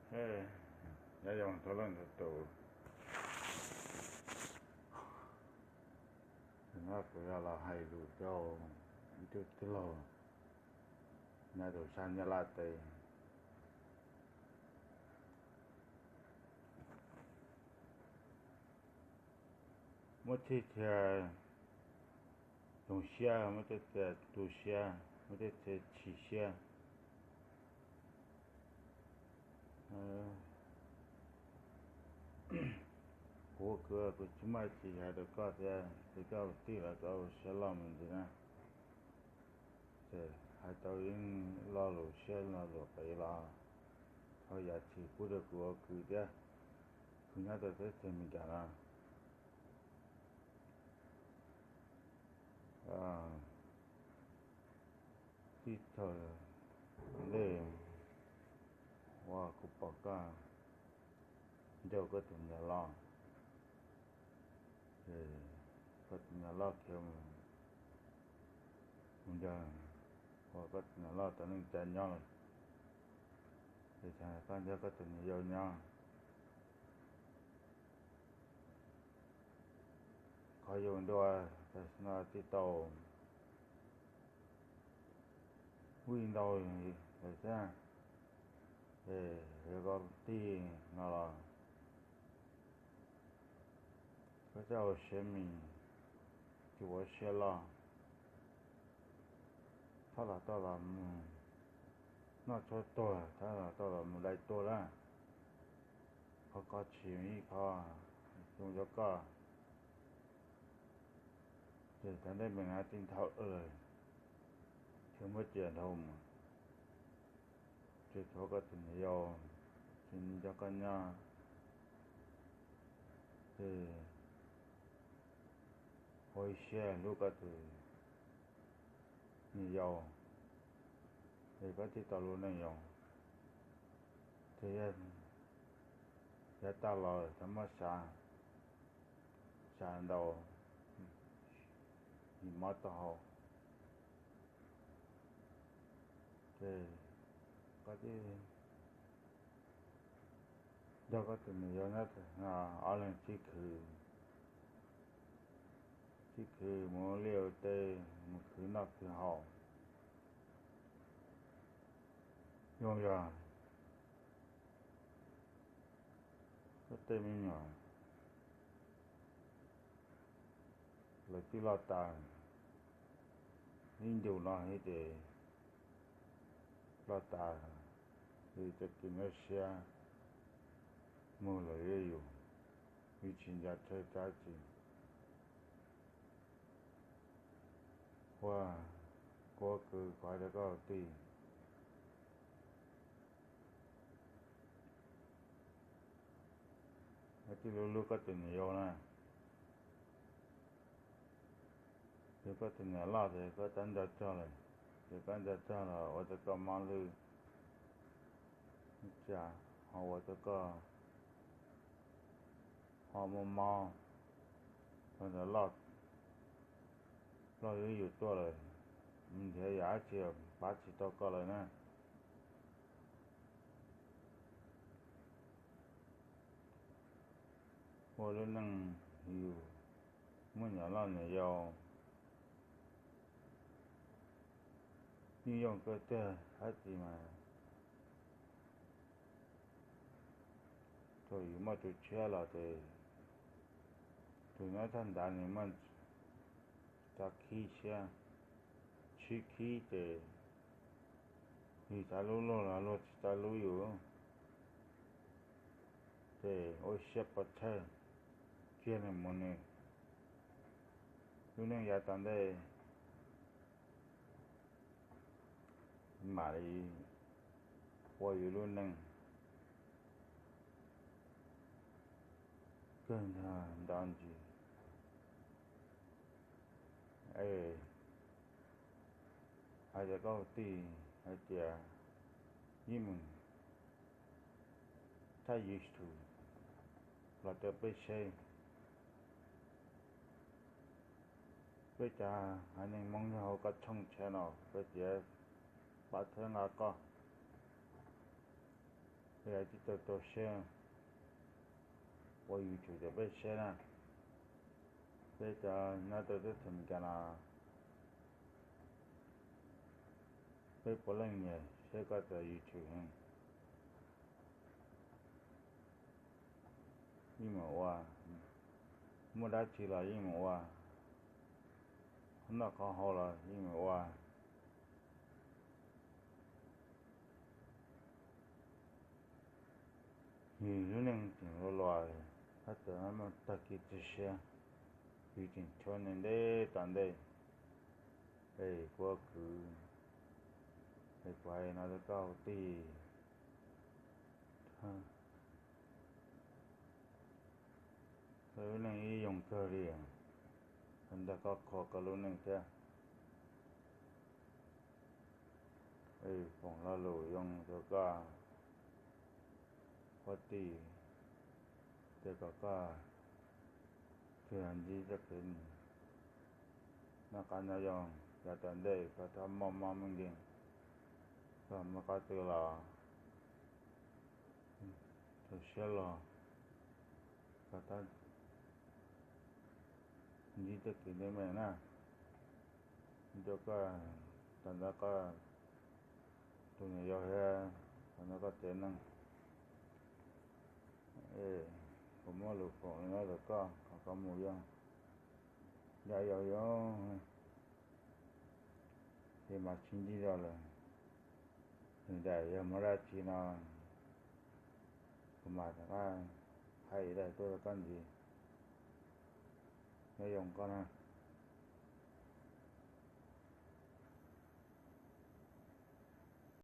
Nyob zoo txhua leej txhua tus, no kuv yog los hais lus rau ib tug tij laug nyob rau sab Nyab Laj teb. Muab txhij txhia zoo siab, muab txhij txhia tu siab, muab txhij txhia chim siab. Kuv ua kwv kuv tsis muaj dab tsi hais rau koj thiab, ces koj ua tij los koj ua siab loj mus ntxiv na. Ces hais tau ib lo lus siab lo lus qis los thov zam txim pub rau kuv ua kwv thiab, kuv nyob rau teb chaws Amelikas no. Txij thaum ntej uas kuv pom koj nrog koj tus niam loj, ces koj tus niam loj khiav mus, mus nrog, uas koj tus niam loj tau neej tsa nyob lawm, ces koj nrog koj tus niam yau nyob. Qhov yus dua no tsis tau vij ntau lawm thiab, es yog koj tij no los koj txhob ua siab mis, tsis ua siab loj, txhob los tau los mus noj tshuaj tuag, txhob los tau los mus dai tuag lawm. Qhov koj tsis ib qho zoo rau koj. Ces thaum ntej me no tij nthawv lawm, tsis muaj tsiaj dhau mus, ces tshuav koj tus niam yau, ces nrog koj nyob, ces ua ib siab hlub koj tus niam yau, ces koj thiaj tau lub neej zoo. Ces yav tag los txhob muab xav, xav ntau, yim mob taub hau. Ces koj thiaj nrog koj tus niam yau nyob, ob leeg sib khwv, sib khwv mus ua liaj ua teb, mus khwv noj khwv haus, zoo yog koj tej me nyuam lawv twb loj tas, ib ntus no thiab ces loj tas, yus txoj kev nyuaj siab mus lawm, yus, yus tsis nco tsawg dab tsi. Ua, kuv ua kwv kuv hais rau koj tij, koj tij hlub hlub koj tus niam yau na. Yog koj tus niam loj ces koj txhob nco txog lawm, ces koj nco txog los ua rau koj mob lwj, cas ho ua rau koj ho muaj mob, thaum ntawd loj, loj hlwb yus tuaj lawm, nrhiav yam dab tsi pab tsis tau koj lawm na. Ua lub neej yus muaj niam loj niam yau, yeej yooj kawg tiag dab tsi mas, thaum yus muaj tus tshiab los ces tus nyob thaj nrad nws muaj tso khib siab, tsib khib ces yus xav hlub luag los luag tsis xav hlub yus, ces ua siab pov tsawg, cia nws mus nws, lub neej yav tom ntej mam li ua yus lub neej kawg nrog nto ntsis. Es hais rau koj tij hais tias, yij meem, thaij YouTube los rau peb saib, peb cov haiv neeg Hmoob nyob hauv koj tshooj channel peb tias pab txhawb nqa koj. Peb tib tau tau siab ua YouTube rau peb saib na. Peb cov nyob rau teb chaws Amelikas no, peb puav leej nyiam saib koj cov YouTube heev. Yeej meem ua, muaj dab tsi los yeej meem ua, qhov noj qhov haus los yeej meem ua. Yus lub neej tseem hluas hluas, tab tom muaj tag kis txias siab, yus tseem tshuav ntev tom ntej. Es kuv kwv, es kuv hais no rau koj kwv tij, koj lub neej ib yoog kawg li, ntag koj kho koj lub neej thiab. Foom lo lus zoo rau koj kwv tij, ces kom koj thiaj ntsib txoj kev noj qab nyob zoo, yav tom ntej koj txhob mob mob me nkeeg, koj muaj qab twg los rau siab log, koj txhob ntsib txoj kev ntev me na. Rau koj, tag nrho koj tus niam yau thiab tag nrho koj tsev neeg, kuv muab lus foom li no rau koj kom koj mus yog yau yau, ces mas sib ntsib dua lawm. Nws daim yog muaj dab tsi no, kuv mam rov qab hais daim tuaj rau koj ntxiv. Nyob zoo koj na.